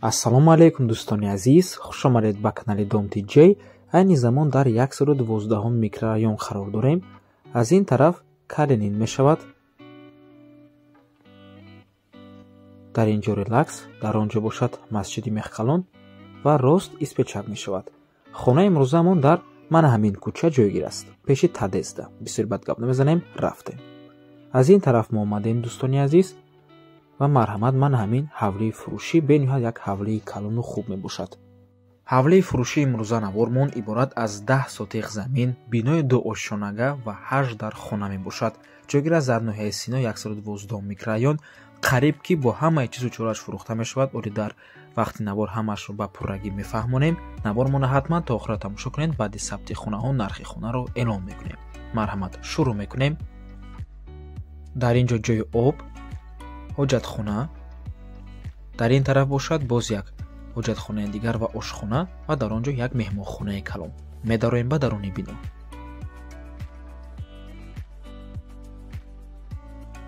Ассалому алайкум дӯстони азиз, хуш омадед ба канали Дом TJ. Айни замон дар 112 микрорайон қарор дорем. Аз ин тараф Калинин мешавад. Дар ин ҷо Релакс, дар он ҷо бошад масҷиди Мехкалон ва рост Испечак мешавад. Хонаи имрӯзаамон дар мана ҳамин кӯча ҷойгир аст, пеши Тадезда. Бисёр бад гап намезанем, рафтем. Аз ин тараф мо омадем дӯстони азиз ва марҳамат, мана ҳамин ҳавлии фурӯшӣ бениҳоят як ҳавлии калону хуб мебошад. Ҳавлии фурӯшии имрӯза навормон иборат аз 10 сотиқ замин, бинои дуошёнага ва 8 дар хона мебошад. Ҷойгир аст дар ноҳияи Сино, 112 микрорайон. Қариб ки бо ҳамаи чизу чорааш фурӯхта мешавад. Оли дар вақти навор ҳамаашро ба пуррагӣ мефаҳмонем. Навормона ҳатман то охира тамошо кунед. Баъди сабти хонаҳо нархи хонаро эълон мекунем. Марҳамат, шурӯъ мекунем. Дар ин ҷо ҷои об, ҳоҷатхона, дар ин тараф бошад боз як ҳоҷатхонаи дигар ва ошхона ва дар он ҷо як меҳмонхонаи калон. Медароем ба даруни бино.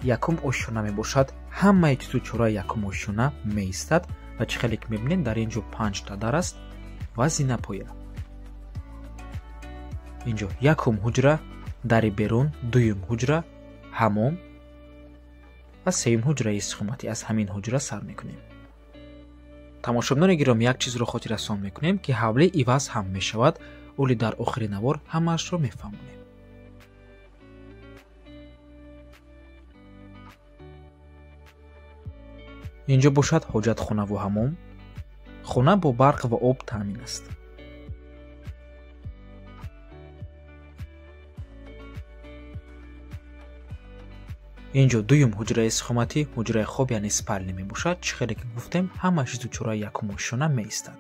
Якум ошёна мебошад. Ҳамаи чизу чораи якум ошёна меистад ва чӣ хеле ки мебинед, дар ин ҷо 5 та дар аст ва зинапоя. Ин ҷо якум ҳуҷра, дари берун, дуюм ҳуҷра, ҳамом ва сеюм ҳуҷраи истиқоматӣ. Аз ҳамин ҳуҷра сар мекунем. Тамошобинони гиромӣ, як чизро хотиррасон мекунем, ки ҳавлӣ иваз ҳам мешавад. Оли дар охири навор ҳамаашро мефаҳмонем. Инҷо бошад ҳоҷатхонаву ҳамом. Хона бо барқ ва об таъмин аст. Инҷо дуюм ҳуҷраи истиқоматӣ, ҳуҷраи хоб, яъне спални мебошад. Чӣ хеле ки гуфтем, ҳама чизу чораи якум ошёна меистад.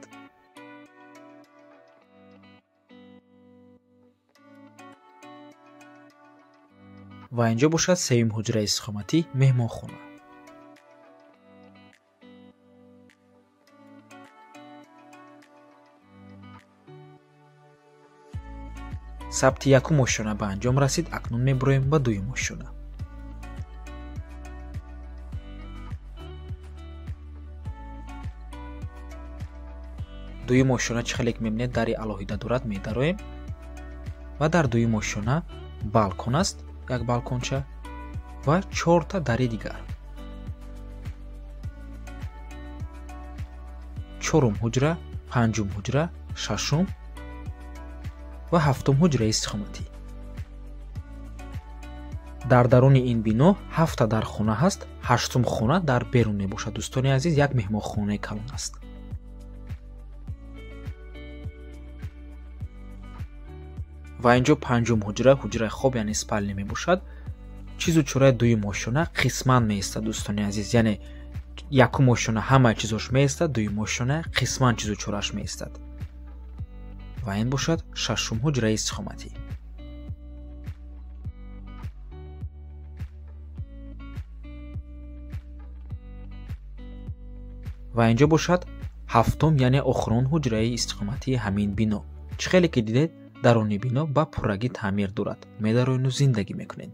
Ва инҷо бошад сеюм ҳуҷраи истиқоматӣ, меҳмонхона. Сабти якум ошёна ба анҷом расид. Акнун мебуроем ба дуюм ошёна. Дуюм ошёна чӣ хеле ки мебинед, дари алоҳида дорад. Медароем ва дар дуюм ошёна балкон аст, як балконча ва 4 та дари дигар. Чорум ҳуҷра, панҷум ҳуҷра, шашум ва ҳафтум ҳуҷраи истиқоматӣ. Дар даруни ин бино 7 та дар хона ҳаст, 8-ум хона дар берун мебошад. Дӯстони азиз, як меҳмонхонаи калон аст. Ва инҷо панҷум ҳуҷра, ҳуҷраи хоб, яъне спални мебошад. Чизу чораи дуюм ошёна қисман меистад дӯстони азиз, яъне якум ошёна ҳамаи чизош меистад, дуюм ошёна қисман чизу чорааш меистад. Ва ин бошад шашум ҳуҷраи истиқоматӣ. Ва инҷо бошад ҳафтум, яъне охирон ҳуҷраи истиқоматии ҳамин бино. Чӣ хеле ки дидед, даруни бино ба пуррагӣ таъмир дорад. Медароену зиндагӣ мекунед.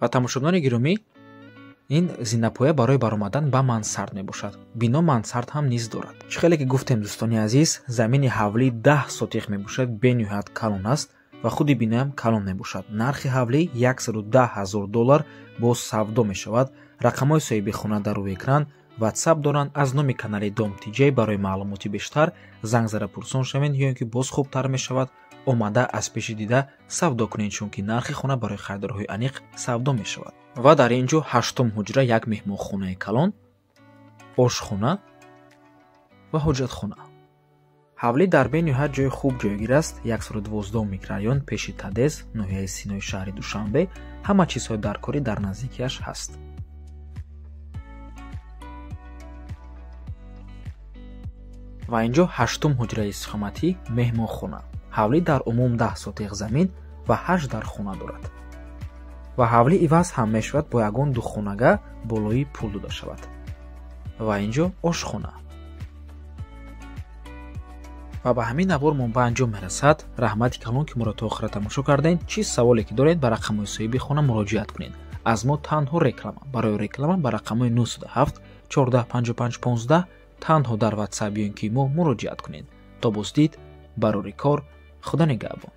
Ва тамошобинони гиромӣ, ин зинапоя барои баромадан ба мансард мебошад. Бино мансард ҳам низ дорад. Чӣ хеле ки гуфтем дӯстони азиз, замини ҳавлӣ 10 сотиқ мебошад, бениҳоят калон аст ва худи биноям калон мебошад. Нархи ҳавлӣ 110 000 доллар боз савдо мешавад. Рақамҳои соҳиби хона дар рӯи экран, WhatsApp доранд. Аз номи канали Дом TJ барои маълумоти бештар занг зада пурсон шавед, ё ин ки боз хубтар мешавад омада аз пеши дида савдо кунед, чунки нархи хона барои харидорҳои аниқ савдо мешавад. Ва дар ин ҷо ҳаштум ҳуҷра, як меҳмонхонаи калон, ошхона ва ҳоҷатхона. Ҳавлӣ дар бениҳоят ҷои хуб ҷойгир аст, 112 микрорайон, пеши Тадез, ноҳияи Синои шаҳри Душанбе. Ҳама чизҳои даркорӣ дар наздикиаш ҳаст. Ва инҷо ҳаштум ҳуҷраи истиқоматӣ, меҳмонхона. Ҳавлӣ дар умум 10 сотиқ замин ва 8 дар хона дорад. Ва ҳавлӣ иваз ҳам мешавад, бо ягон духонага болои пул дода шавад. Ва инҷо ошхона. Ва ба ҳамин навормон ба анҷом мерасад. Раҳмати калон, ки моро то охира тамошо кардем. Чиз саволе ки доред, ба рақамҳои соҳиби хона муроҷиат кунед. Аз мо танҳо реклама. Барои реклама ба рақамҳои 907 14 55 15 танҳо дар WhatsApp ё ин ки мо муроҷиат кунед. То боздид, барори кор, Худо нигаҳбон.